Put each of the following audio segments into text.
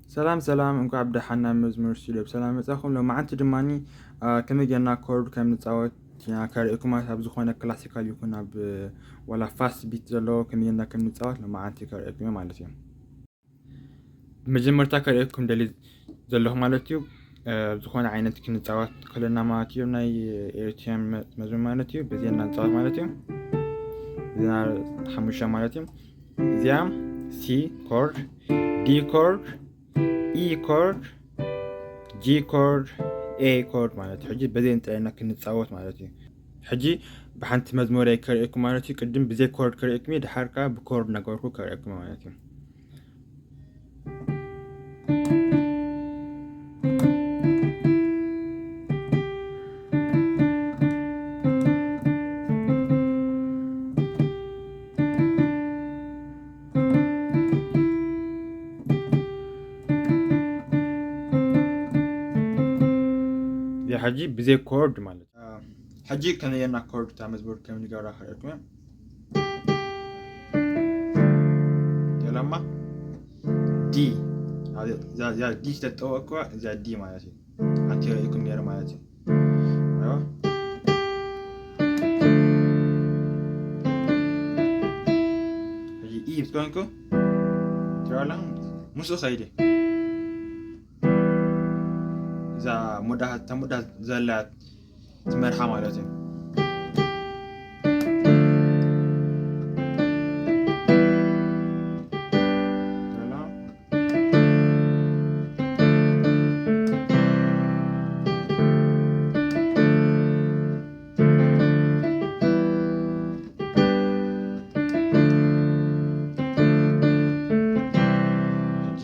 ሰላም ሰላም፣ እንኳዕ ብደሓን ናብ መዝሙር ስቱድዮ ብሰላም መጻኹም። ሎማዓንቲ ድማኒ፣ አ፣ ከመይ ጌርና ኮርድ ከም ንጻወት ኢና ከርእየኩም፣ ማለት ኣብ ዝኾነ ክላሲካል ይኹን ኣብ፣ እ፣ ዋላ ፋስት ቢት ዘለዎ ከመይ ጌርና ከም ንጻወት ሎማዓንቲ ከርእየኩም እየ ማለት እዩ። ብመጀመርታ ከርእየኩም ደሊ ዘለኹ ማለት እዩ፣ እ፣ ዝኾነ ዓይነት ክንጻወት ከለና ማለት እዩ፣ ናይ ኤርትራን መ-፣ መዝሙር ማለት እዩ፣ በዚኣ ኢና ንጻወት ማለት እዩ። እዚኣ ሓሙሽተ ማለት እዩ። እዚኣ ሲ ኮርድ፣ ዲ ኮርድ፣ ኢ ኮርድ፣ ጂ ኮርድ፣ ኤ ኮርድ ማለት እዩ። ሕጂ በዚአን ጥራይ ኢና ክንጻወት ማለት እዩ። ሕጂ ብሓንቲ መዝሙረይ ከርእየኩም ማለት እዩ። ቅድም ብዘይ ኮርድ ከርእየኩም እዩ፣ ድሓር ከኣ ብኮርድ ነገርኩ ከርእየኩም ማለት እዩ። እዚ ሕጂ ብዘይ ኮርድ ማለት እዩ። ሕጂ ከመይ ጌርና ኮርድ እታ መዝሙር ከም ንገብራ ከርእየኩም እየ። የለማ ዲ፣ እዛ፣ እዛ ዲ ዝተጠወቅኩዋ፣ እዛ ዲ ማለት እዩ። ኣቲ ርእይኩም ነይሩ ማለት እዩ። እዮ። ሕጂ ኢ ምስ ኮንኩ፣ ትሪኦ ኣለኹም? ምስኡ ኸይደ። እዛ ሙዳሃት፣ እታ ሙዳሃት ዘላ ትመርሓ ማለት እዩ። ሕጂ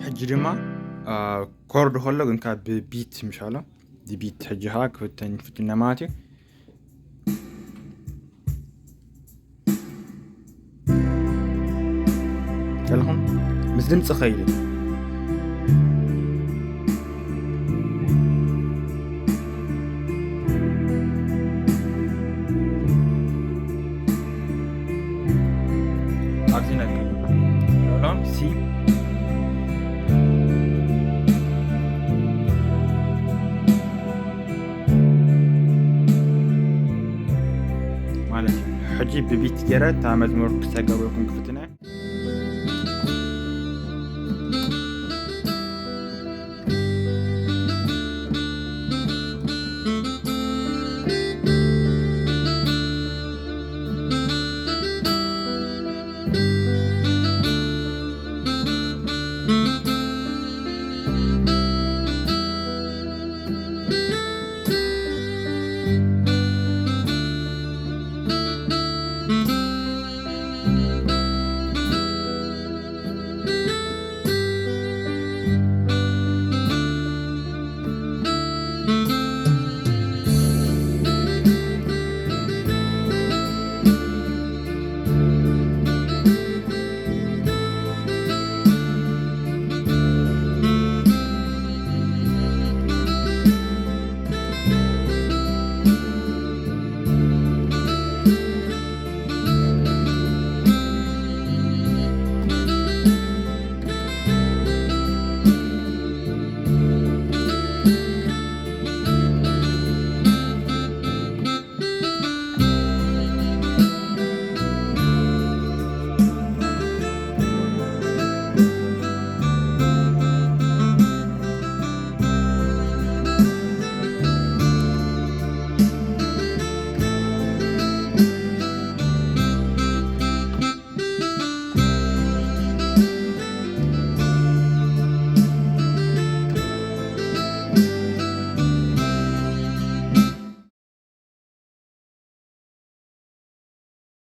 ሕጂ ድማ፣ አ፣ ኮርድ ከሎ ግን ካብ ብቢት ምሻሎ፣ ብቢት ሕጂ ኸዓ ክፍተን ይፍትና ማለት እዩ። ከለኹም ምስ ድምፂ ኸይድ። ኣብዚ ነገር ከለኹም ሲ ማለት እዩ። ሕጂ ብቢት ገይረ እታ መዝሙር ክሰገብረኩም ክፍትነ።